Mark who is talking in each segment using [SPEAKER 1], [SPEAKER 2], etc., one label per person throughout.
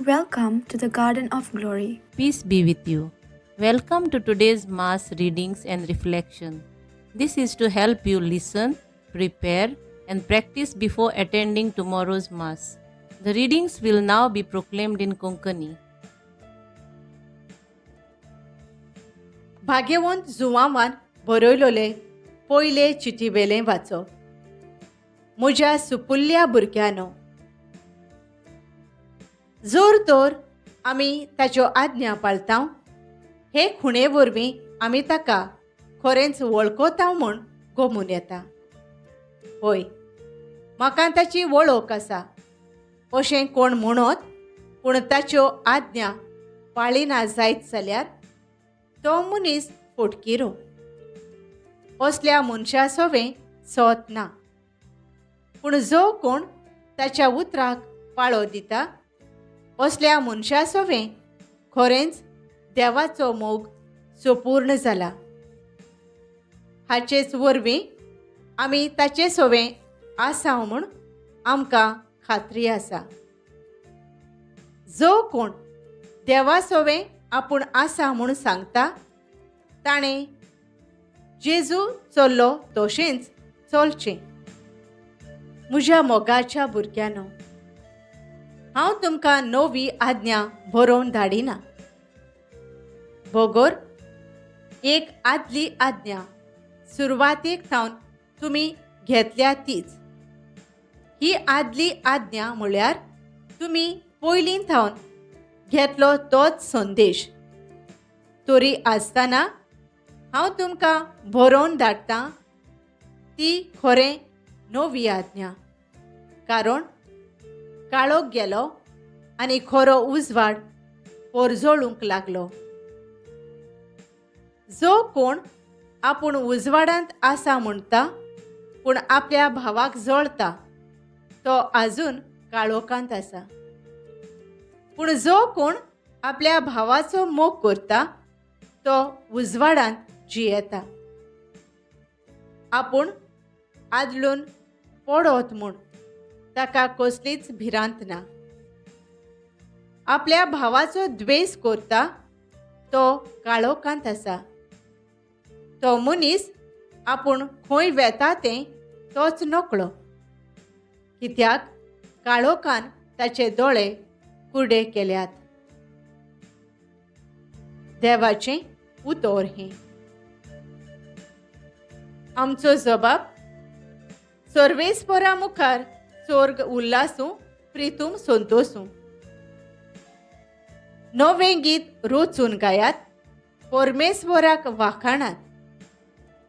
[SPEAKER 1] Welcome to the Garden of Glory.
[SPEAKER 2] Peace be with you. Welcome to today's Mass readings and reflection. This is to help you listen, prepare, and practice before attending tomorrow's Mass. The readings will now be proclaimed in Konkani.
[SPEAKER 3] भाग्यवंत जुवांवान बरयलोले पयले चिटीवेलें वाचप. म्हज्या सुपुल्ल्या भुरग्यांनो, जर तर आमी ताच्यो आज्ञा पाळता हे खुणे वरवीं आमी ताका खरेंच वळखता म्हूण गोमून येता. हय, म्हाका ताची वळख आसा अशें कोण म्हणत पूण ताच्यो आज्ञा पाळिना जायत जाल्यार तो मनीस फटकिरो. असल्या मनशा सवें सत ना. पूण जो कोण ताच्या उतराक पाळो दिता असल्या मनशा सवें खरेंच देवाचो मोग सुपूर्ण जाला. हाचेच वरवीं आमी ताचे सवें आसा म्हूण आमकां खात्री आसा. जो कोण देवा सवें आपूण आसा म्हूण सांगता ताणें जेजू चल्लो तशेंच चलचें. म्हज्या मोगाच्या भुरग्यांनो, हांव तुमकां नवी आज्ञा बरोवन धाडिना, बगर एक आदली आज्ञा सुरवातेक सावन तुमी घेतल्या तीच. ही आदली आज्ञा म्हळ्यार तुमी पयलीं थावन घेतलो तोच संदेश. तरी आसतना हांव तुमकां बरोवन धाडटां ती खरें नवी आज्ञा, कारण काळोख गेलो आनी खरो उजवाड पोरजोळूंक लागलो. जो कोण आपूण उजवाडांत आसा म्हणटा पूण आपल्या भावाक जळता तो आजून काळोखांत आसा. पूण जो कोण आपल्या भावाचो मोग करता तो उजवाडांत जियेता. आपूण आदलून पडत म्हूण ताका कसलीच भिरांत ना. आपल्या भावाचो द्वेस करता तो काळोखांत आसा. तो मनीस आपूण खंय वेता तें तोच नकळो, कित्याक काळोखान ताचे दोळे कुडे केल्यात. देवाचें उतर हें. आमचो जबाब: सर्वेस्परा मुखार सोर्ग उल्लासूं, प्रितूम संतोसूं. नवें गीत रोचून गायात, परमेश्वराक वाखाणात.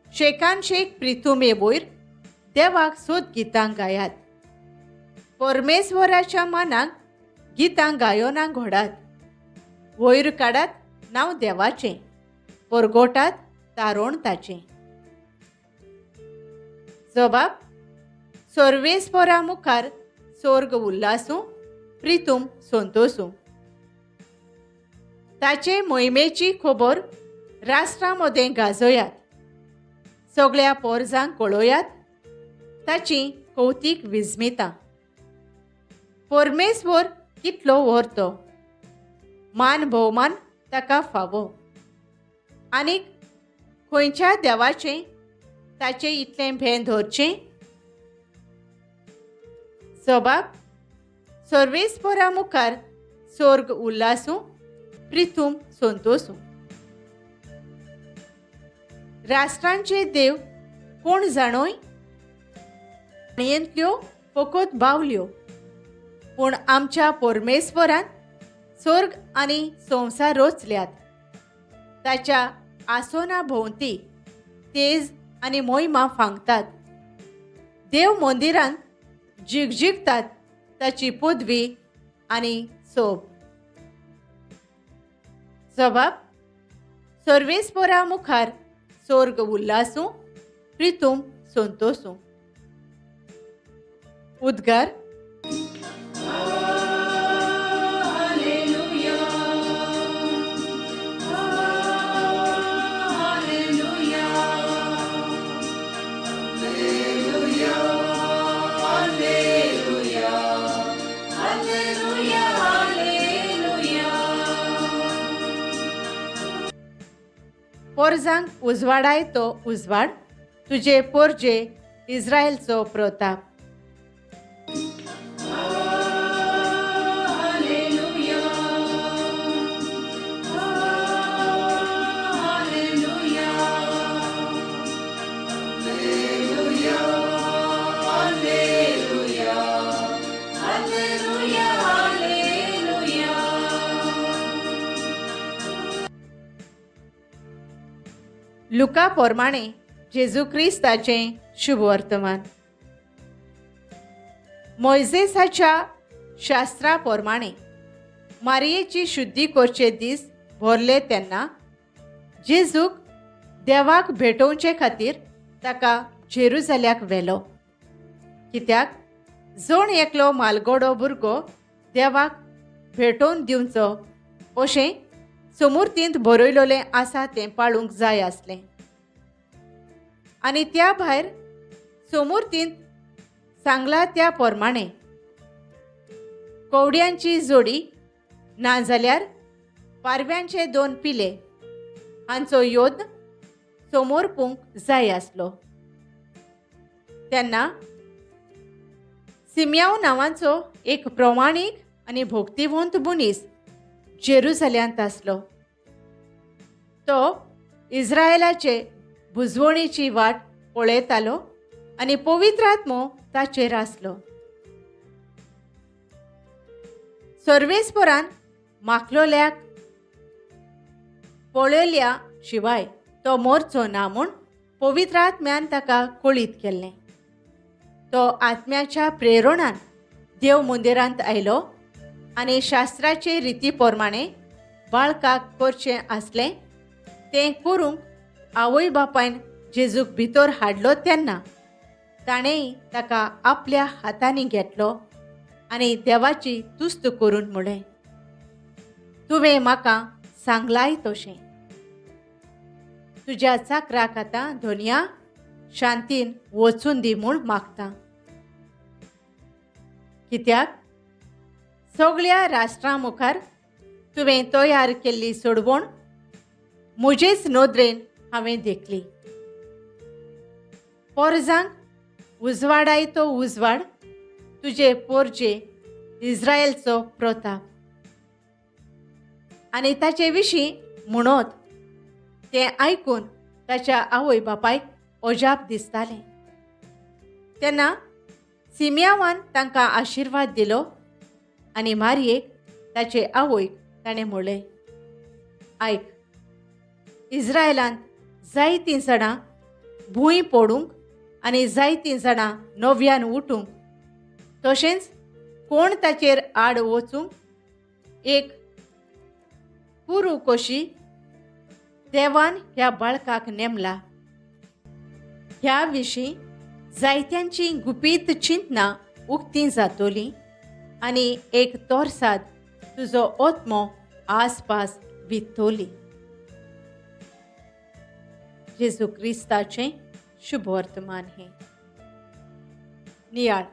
[SPEAKER 3] शेकान शेक प्रितुमे वयर देवाक सोद गितां गायात. परमेश्वराच्या मानाक गितां गायोना घोडात. वयर काडात नांव देवाचें, परगोटात तारोण ताचें. जबाब: सर्वेस्परा मुखार सोर्ग उल्लासूं, प्रितूम संतोसूं. ताचे मोहिमेची खबर राष्ट्रां मदें गाजयात, सगळ्या पोरजांक कळोयात ताची कौतीक विस्मिता. परमेश्वर कितलो व्हरतो, मान भोवमान ताका फावो. आनीक खंयच्या देवाचें ताचें इतलें भें धरचें? जबाब: सर्वेस्परा मुखार सोर्ग उल्लासूं, प्रितूम संतोसूं. राष्ट्रांचे देव कोण जाणोय? काणयेंतल्यो फकत बावल्यो, पूण आमच्या परमेश्वरान स्वर्ग आनी संवसार रचल्यात. ताच्या आसोना भोंवती तेज आनी मोहिमा फांगतात. देव मंदिरांत जिगजिगतात ताची पदवी आनी सोब. जबाब: सर्वेस्परा मुखार सोर्ग उल्लासूं, प्रितूम संतोसूं. उद्गार:
[SPEAKER 2] Alleluia, Alleluia, Alleluia.
[SPEAKER 3] पोरजांक उजवाडाय तो उजवाड, तुजे पोरजे इस्रायलचो प्रताप. लुका पोरमाणे जेजू क्रिस्ताचें शुभवर्तमान. मोयजेसाच्या शास्त्रा पोरमाणे मारयेची शुद्धी करचे दीस भरले तेन्ना जेजूक देवाक भेटोवचे खातीर ताका जेरुजाल्याक व्हेलो. कित्याक जण एकलो मालगोडो भुरगो देवाक भेटोवन दिवचो अशें समूर्तींत बरयलोलें आसा तें पाळूंक जाय आसलें. आनी त्या भायर समूर्तींत सांगला त्या प्रमाणे कवड्यांची जोडी नाजाल्यार पारव्यांचे दोन पिले हांचो योद समोरपूंक जाय आसलो. तेन्ना सिमयाव नांवाचो एक प्रमाणीक आनी भोक्तिवंत मनीस जेरुजाल्यांत आसलो. तो इस्रायलाचे भुजवणेची वाट पळयतालो आनी पवित्र आत्मो ताचेर आसलो. सर्वेस्परान माखलोल्याक पळयल्या शिवाय तो मोरचो ना म्हूण पवित्र आत्म्यान ताका कळीत केल्लें. तो आत्म्याच्या प्रेरणान देव मंदिरांत आयलो आनी शास्त्राचे रिती प्रमाणे बाळकाक करचें आसलें तें करूंक आवय बापायन जेजूक भितर हाडलो तेन्ना ताणेंय ताका आपल्या हातांनी घेतलो आनी देवाची तुस्त करून म्हणलें, तुवें म्हाका सांगलाय तशें तुज्या चाकराक आतां धोनया शांतीन वचून दी म्हूण मागता. कित्याक सगळ्या राष्ट्रां मुखार तुवें तयार केल्ली सोडवण म्हजेच नदरेन हांवें देखली. पोरजांक उजवाडाय तो उजवाड, तुजे पोरजे इस्रायलचो प्रताप. आनी ताचे विशीं म्हणत तें आयकून ताच्या आवय बापायक अजाप दिसतालें. तेन्ना सिमयावान तांकां आशिर्वाद दिलो आनी मारयेक ताचे आवयक ताणें म्हणलें, आयक, इस्रायलांत जायतीं जाणां भूंय पडूंक आनी जायतीं जाणां नव्यान उठूंक, तशेंच कोण ताचेर आड वचूंक एक पुरू कशी देवान ह्या बाळकाक नेमला. ह्या विशीं जायत्यांची गुपीत चिंतनां उक्तीं जातोलीं आनी एक तोरसाद तुजो आत्मो आसपास वित्तोली. जेजू क्रिस्ताचें शुभवर्तमान हें. नियाळ,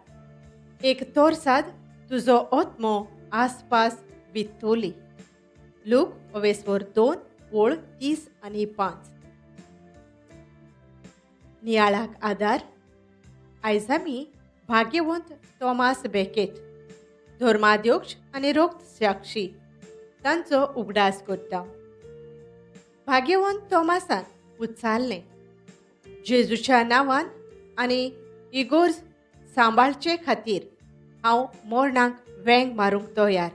[SPEAKER 3] एक तोरसाद तुजो आत्मो आसपास वित्तोली. लूक अवेस्वर 2 ओळ 30 आनी 5. नियाळाक आदार. आयज आमी भाग्यवंत तॉमास बेकेट, धर्माध्यक्ष आनी रोक्त साक्षी तांचो उगडास करता. भाग्यवंत तॉमासान उच्चारलें, जेजूच्या नांवान आनी इगोर्ज सांबाळचे खातीर हांव मरणाक वेंग मारूंक तयार.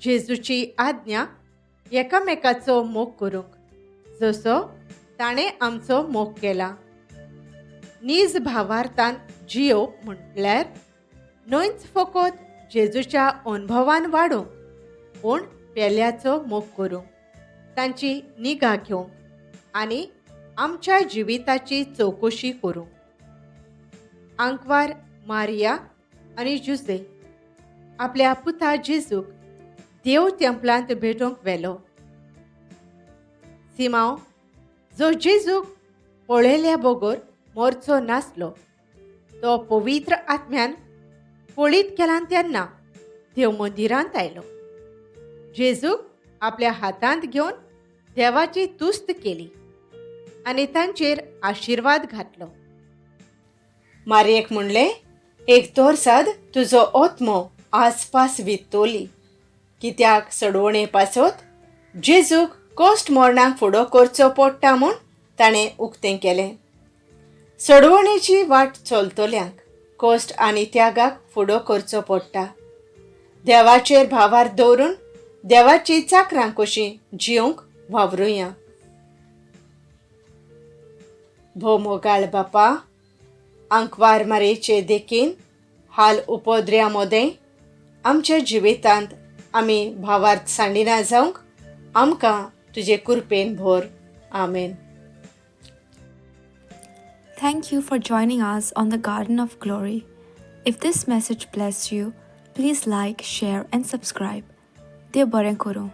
[SPEAKER 3] जेजूची आज्ञा एकामेकाचो मोग करूंक, जसो ताणें आमचो मोग केला. नीज भावार्थान जियोवप म्हटल्यार न्हयच फकत जेजूच्या अनुभवान वाडोवंक, पूण पेल्याचो मोग करूंक, तांची निगा घेवंक आनी आमच्या जिविताची चवकशी करूंक. आंकवार मारिया आनी जुजे आपल्या पुता जेजूक देव तेंपलांत भेटोवंक व्हेलो. सिमांव जो जेजूक पळयल्या बगर मोरचो नासलो, तो पवित्र आत्म्यान पळीत केला तेन्ना देव मंदिरांत आयलो. जेजूक आपल्या हातांत घेवन देवाची तुस्त केली आनी तांचेर आशिर्वाद घातलो.
[SPEAKER 4] मारयेक म्हणलें, एक तोरसाद तुजो ओत्मो आसपास वित्तोली, कित्याक सडवणे पासत जेजूक कोश्ट मरणाक फुडो करचो पडटा म्हूण ताणें उक्तें केलें. सडवणेची वाट चलतल्यांक कोश्ट आनी त्यागाक फुडो करचो पडटा. देवाचेर भावार दवरून देवाची चाकरां कशीं जिवंक वावरुया. भोव मोगाळ बापा, आंकवार मारयेचे देखीन हाल उपद्र्या मोदें आमच्या जिवितांत आमी भावार्थ सांडिना जावंक आमकां तुजे कृपेन भर. आमेन.
[SPEAKER 1] Thank you for joining us on the Garden of Glory. If this message blessed you, please like, share, and subscribe. देव बरें करूं.